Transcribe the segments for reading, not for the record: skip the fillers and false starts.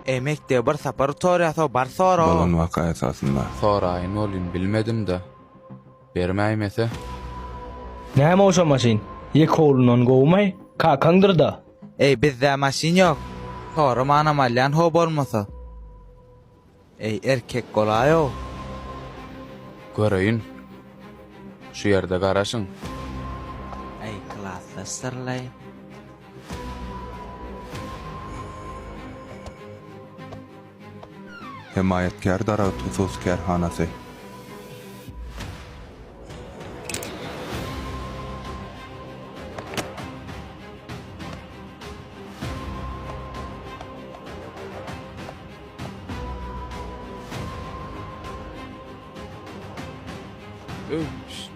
Eý mekdebi bir sapar gutarýasow bar sora. Bolan waka esasynda. Soraýyn welin bilmedim-de. Bermäýmese. Näme oşo maşyn? Ýeke oglundan gowumaý? Kakaňdyr-da. Eý bizde maşyn ýok. Soramanam alýan how bolmasa. Eý erkek bolaýow. Göreýin. Şu ýerde garaşyň. Eý klasdaşdyrlaý. Hemaýatkär daragt hususy kärhanasy. Öý, şşt.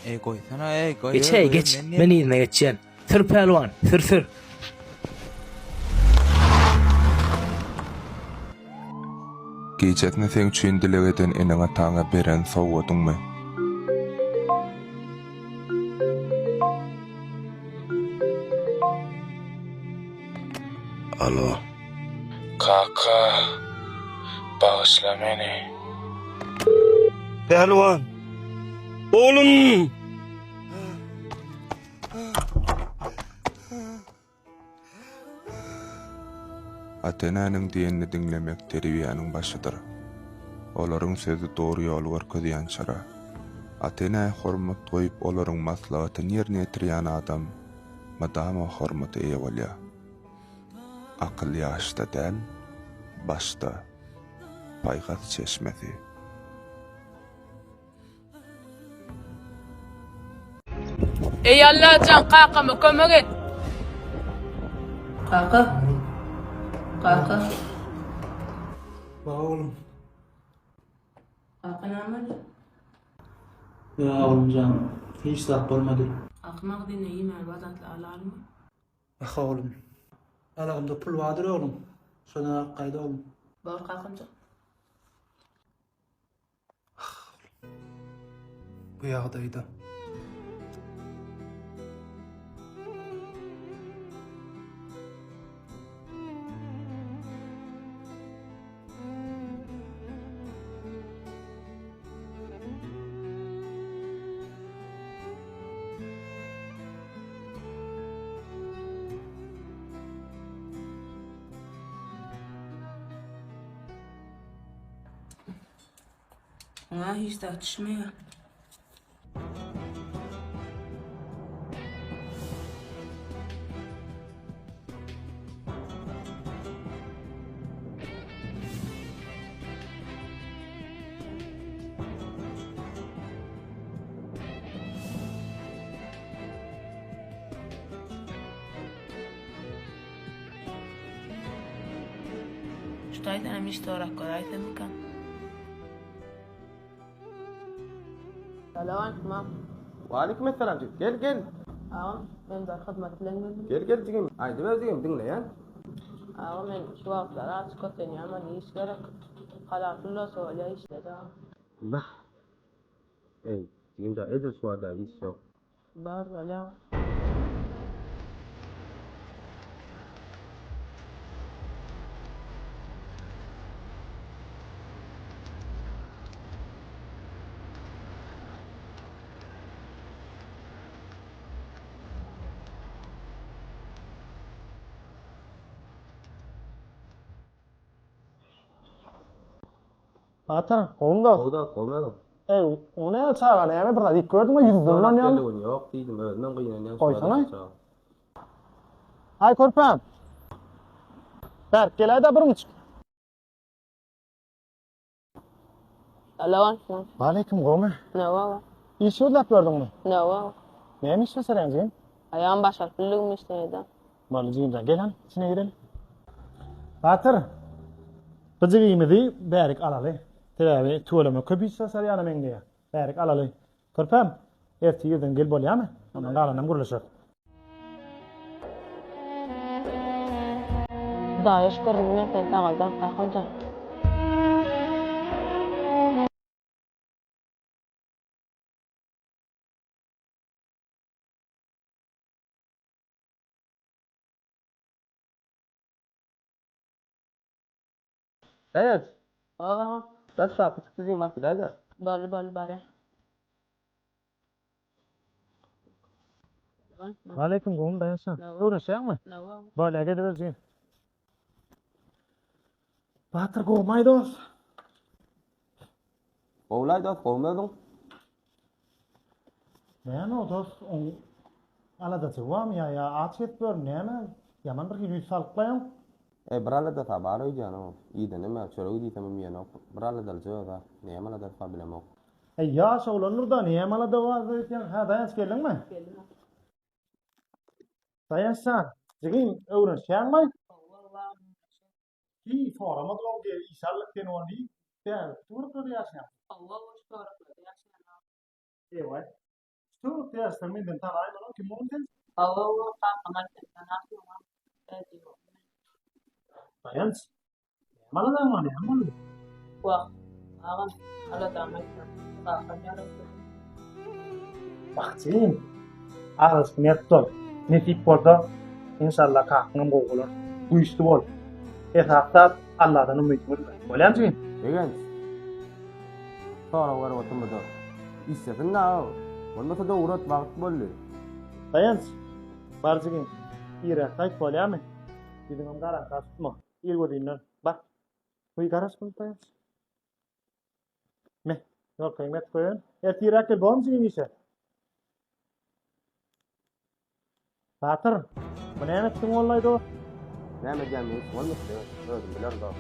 Eý goýsana eý goý. Geç eý geç. Men yzyna geçýän. Sür pälwan, sür sür. Gijesine seň üçin dileg eden eneň-ataňa beren sowgadyňmy? Alo. Kaka, bagyşla meni. Pälwan! Oglum! Ata-enäniň diýenini diňlemek terbiýäniň başydyr. Olaryň sözi dogry ýoly görkezýän çyra. Ata-enä hormat goýup, olaryň maslahatyny ýerine ýetirýän adam mydama hormata eýe bolýar. Akyl ýaşda däl, başda. Paýhas çeşmesi. Eý Allajan kakama kömek et. Kaka. Kaka. Bak oglum. Kaka näme boldy? Ýa oglumjan, hiç zat bolmady. Kaka magazynda iýmäli bar zatlar alalmy? Ah oglum. Balagymda pul bardyr oglum. Şondan alyp gaýt oglum. Bor kakamjan. Ah oglum. Bu ýagdaýda. Oňa hiç zat düşmeýär. Şu taýdanam iş sorap göräýsemmikäm? Salam. Waleýkim essalam jigim. Gel gel. Agam, men bir hyzmat bilen geldim. Gel gel jigim. Aýdyber jigim, diňleýän. Agam, men şu wagtlar aç kösenýän, maňa iş gerek. Halal pul bolsa bolýa işle-de agam. Bah. Eý, jigimjan, edil şu wagta iş ýok. Bar bolýa. Batyr, gowy dost. Gowy dost, gowy özüň. Eý, o näme çaga, näme bir zat iýip gördüňmi, ýüzünden ulanýaň? Ýok, ýok diýdim, özümem gynanýan. Goýsana. Aý körpäm. Bärik geläý-dä bir müçük. Salowmaleýkim. Waleýkim, gowmy? Näme? Iş gözläp ýördüňmi? Näme? Näme iş başarýaň jigim? Aýagym başaryp bildigimi işleýär-de. Boldy jigimjan, gel hany, içine gireli. Batyr, bu jigimizi bärik alaly. Sebäbi tüweleme köp iş başarýana meňzeýär. Bärik alaly. Körpäm. Ertir irden gel bolýamy? Ondan galanam gürleşeris. Hudaýa şükür indi men seni sagaldan kakamjan. Daýanç. Aga. Daş çapy çykdy diýim alyp gidäýdä. Boldy boldy barýan. Waleýkim gowmy Daýanç jan. Öwrenişýäňmi? Bolýa geliber jigim. Batyr gowmaý dos. Gowlaý dos, gowmy özüň? Näme o dos, oň aladasy barmy ýa ýa aç gezip ýörmi näme? Ýaman bir hili ýüz salyklaýaň. Eý, bir aladasy bar öýdýän-ow. Iýdenem-ä, çöregi diýsemem iýenok. Bir aladalyja öz-ä. Näme aladasy bar bilemok. Eý, ýaş oglandyr-da, näme alada bar öýdýäň? Hä, Daýanç geldiňmi? Geldim. Daýanç jan, jigim, öwrenişýäňmi? Hawa, bar. Hiý, soramadylar diýip, işe aldyk seni ony diýip, bäri şu töwereklerde ýaşaýaň. Hawa, şu töwereklerde ýaşaýan. Eý-waý. Şu töwerekde ýaşasaň menden tanaýmalyň, kim bolduň sen? Hawa, kakam aýtdy, tanapsyň-a. Daýanç. Näme aladaň bar, näme boldy? Wah, agam, aladamy aýtsam, kakam ýaraşdy. Wah, jigim, azajyk mert bol. Nesip bolsa, enşalla kakaňam gowy bolar. Güýçli bol. Esasy zat, Alladan umydyňy üzme. Bolýamy jigim? Begenç. Sorag berip oturma-da. Işlesin-dä-ow. Bolmasa-da ugrat, wagt boldy. Daýanç, bar jigim, irräk gaýt bolýamy? Ýüzüňem garaňka tutma. Ir gözünden. Bar. Guý garaş bul daýanç. Me, ýolkaýyň berip goýan. Ertirräk gel, bormy jigim işe? Batyr, bu näme etdiň wallaý dost? Näme edýänimi hiç bolmasyn, özüm bilerin dost.